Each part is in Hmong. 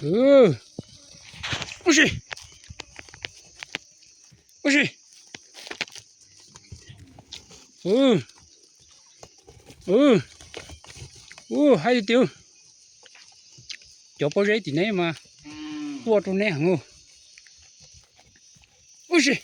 Ua si, ua si. Ua, hais tias cov pob zeb tim neb mas quaj rau neb heev. Ua si,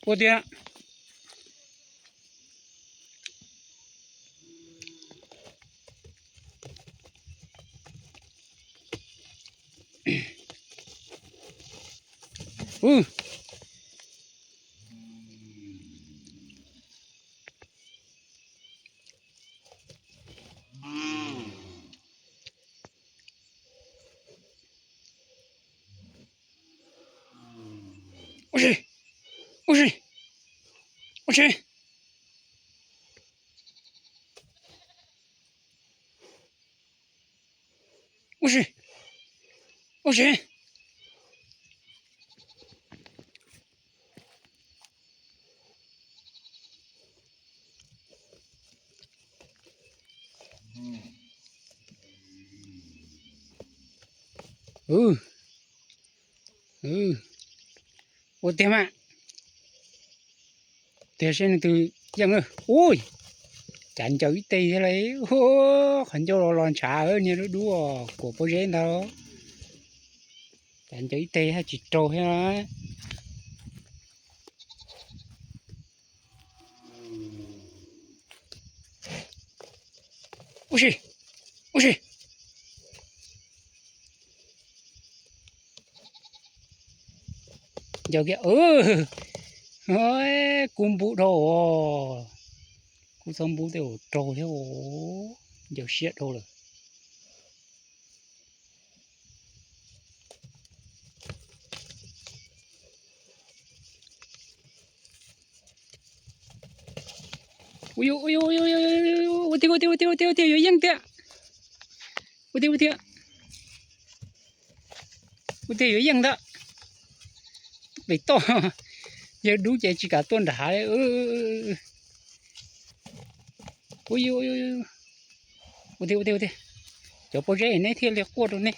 ua tiag. Ua si, ua si, ua si. Ua si, ua si. Ua tiag mas. Tiag seb nws twg yeej. Ui, cav ncaws ib teg thiab lauj. Qhov ncauj los los ntshav, niag dub dub kuam pob zeb ntag. Cav ncaws ib teg haj tsis raug thiab. Ua si, ua si. Ncaws kiag, kub npub dhau os. Kub txhob npub tej zaum raug thiab os. Ncaws siab dhau lawm. Ua tiag, ua tiag, ua tiag, ua tiag, yuav yeej tiag. Ua tiag, ua tiag. Ua tiag yuav yeej ntag. Pem toj, yawg dub ces tsis kam tuaj nram hav li. Ua tiag, ua tiag, ua tiag. Cov pob zeb neb thiaj li quaj rau neb.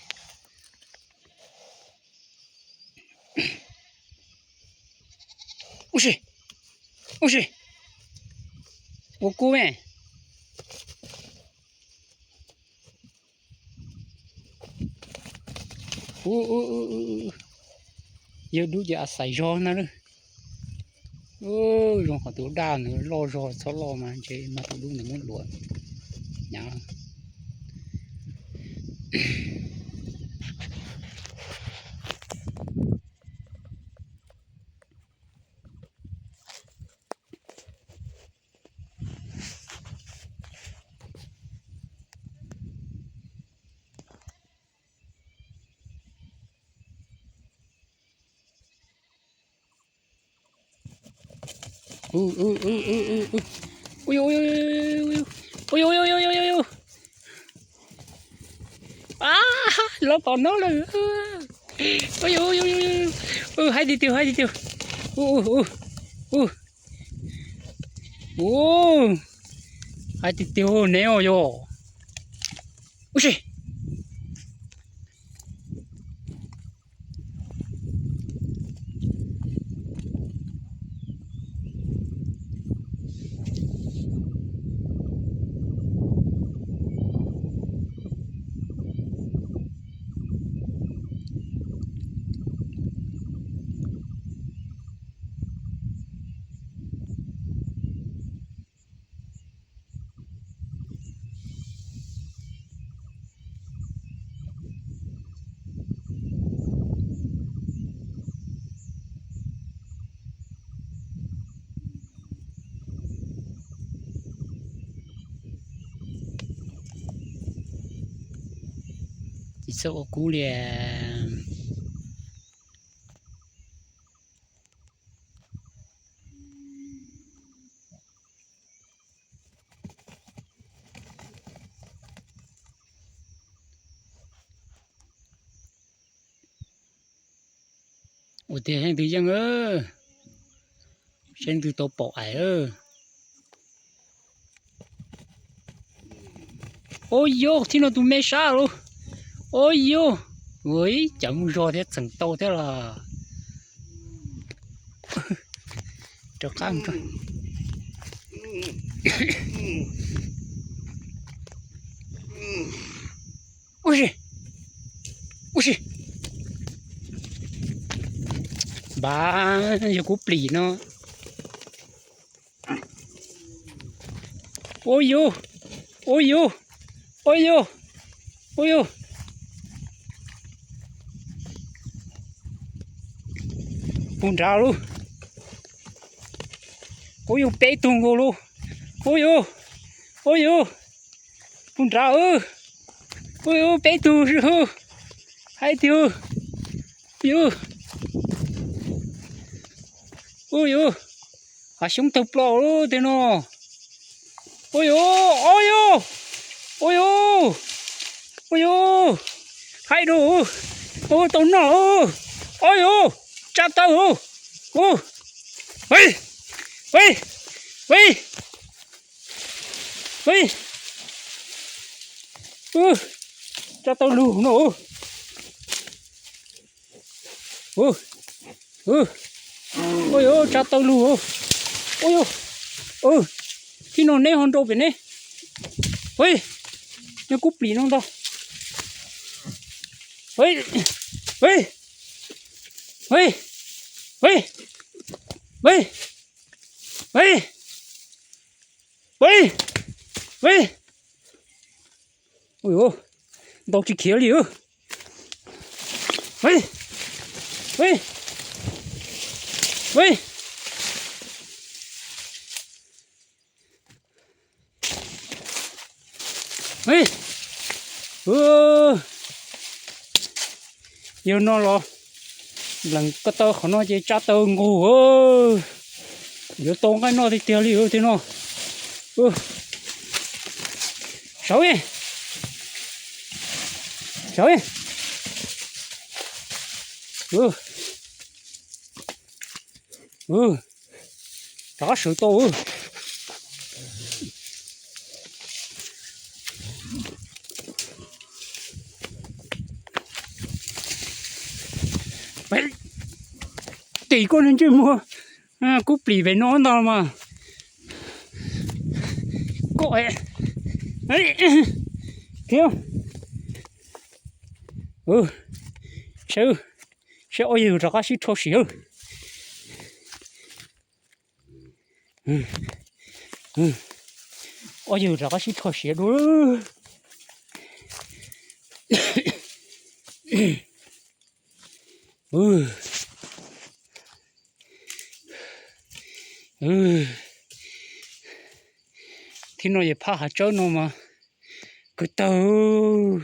Ua si, ua si. Ua kub me. Yawg dub ces a xais zog na. Zoo qhov tus daj nws loj zog, txhob loj mas ntshe mag tus dub nws muab luam nyav. Lov tom no lawm. Hais tiag tiag, hais tiag tiag. Hais tiag tiag neb os yog. Ua si. Tsis txhob ua kub li. Ua tiag, seb leej twg yeej, seb leej twg tau pom ais. Ua yog thib no tus me sab lauj. Ua yus, ua ib cov mus zog thiab txeem tau thiab los. Rov qab. Ua si, ua si. Npab, yog kuv plim no. Ua yus, ua yus, ua yus, ua yus. Puag nrad lauj. Ua yus, peb tug nkaus lauj. Ua yus, ua yus, puag nrad. Ua yus, peb tug xwb. Hais tias, ua yus, ua yus, hav xyoob tawg plaws lawm tiag no. Ua yus, ua yus, ua yus, ua yus, haib dua, ua tau noj. Ua yus, tsa taw. Ua, ua, ua, ua, tsa taw lug no. Ua yus, tsa taw lug. Ua yus, thib no neb ho nrau pem ne. Nyob kuv plim no ntag. Ua, ntau tsis khiav li. Yog no los nplees ko taw qhov no ces tsa taw nqug. Yuav tau nqaij noj tiag tiag li tiag no. Saud, saud. Rov qab sawv tau. Tim koj ntsej muag, kuv plim pem no ntag mas. Koj, saib, saib ob yawg rov qab sib rho siav. Ob yawg rov qab sib rho siav dua. Thib no yog phab hav tsawb no mas kawg tawg.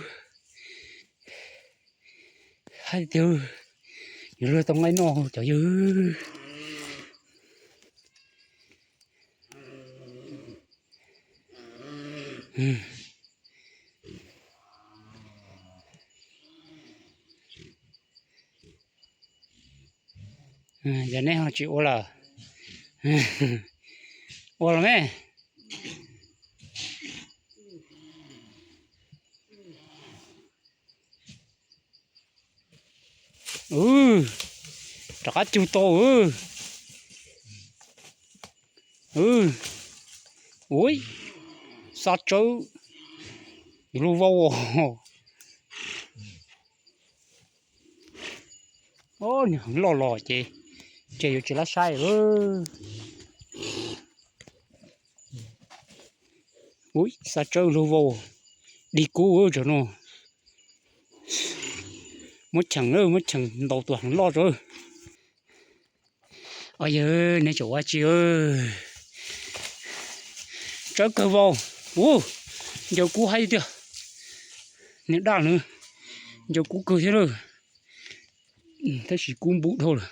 Hais tias yuav luag tau nqaij noj cov yawg. Yog neb ho tsis ua lawm, ua los me. Rov qab cug tau. Ui, xa tsawb, lug vau. Loj los ces, ces yuav tsis lab saib. Ui, xa tsawb lug vau, dig kub tsav no. Muab cheem, muab cheem ntaus tus heev loj tso. Os yawg, neb tseem ua tsi? Tsawb kawg vau. Ua, ncaws kub haib tiag. Niag daj no ncaws kub kawg thiab lawm. Tab sis kub npub dhau lawm.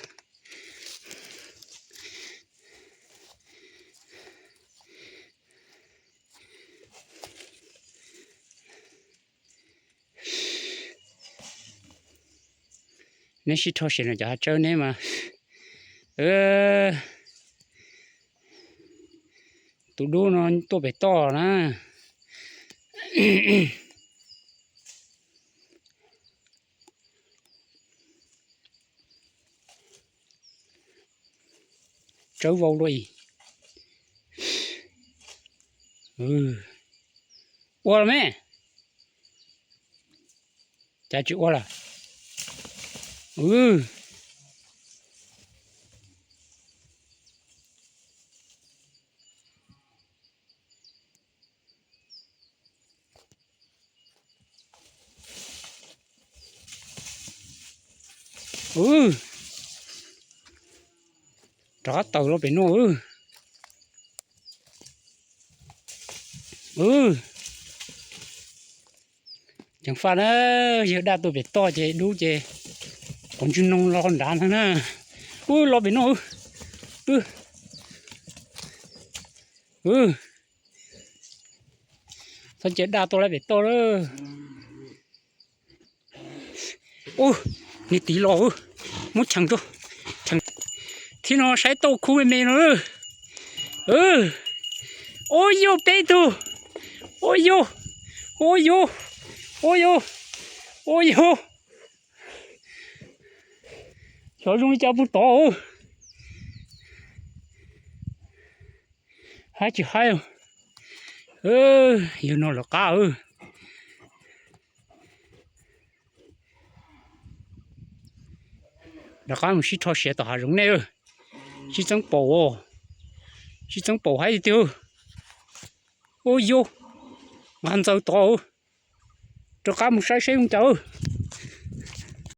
Neb sib rho siav no cov hav tsawb neb mas. Tus dub no tuaj pem toj na. Tsawb vau luaj. Ua los me, cas tsis ua lawm? Rov qab tawm los pem no. Ceev faj na, yawg daj tuaj pem toj ces dub ces quav ntswg noog los nrad ntag na. Ub, los pem no. Txhob cia daj tuaj lawm pem toj lawm. Ub, niag tid los, muab cheem rau. Thib no saib tauj khub me me no. Ua yog peb tug. Ua yog, ua yog, ua yog, ua yog. Xyov zoo li cas puag tod. Haib tsis haib. Yog no lawv qab. Rov qab mus sib rho siav tom hav zoov nej. Sib txeeb paum, sib txeeb paum haib tiag tiag. Ua yog, nqa ntxaws tod. Rov qab mus saib seb zoo cas.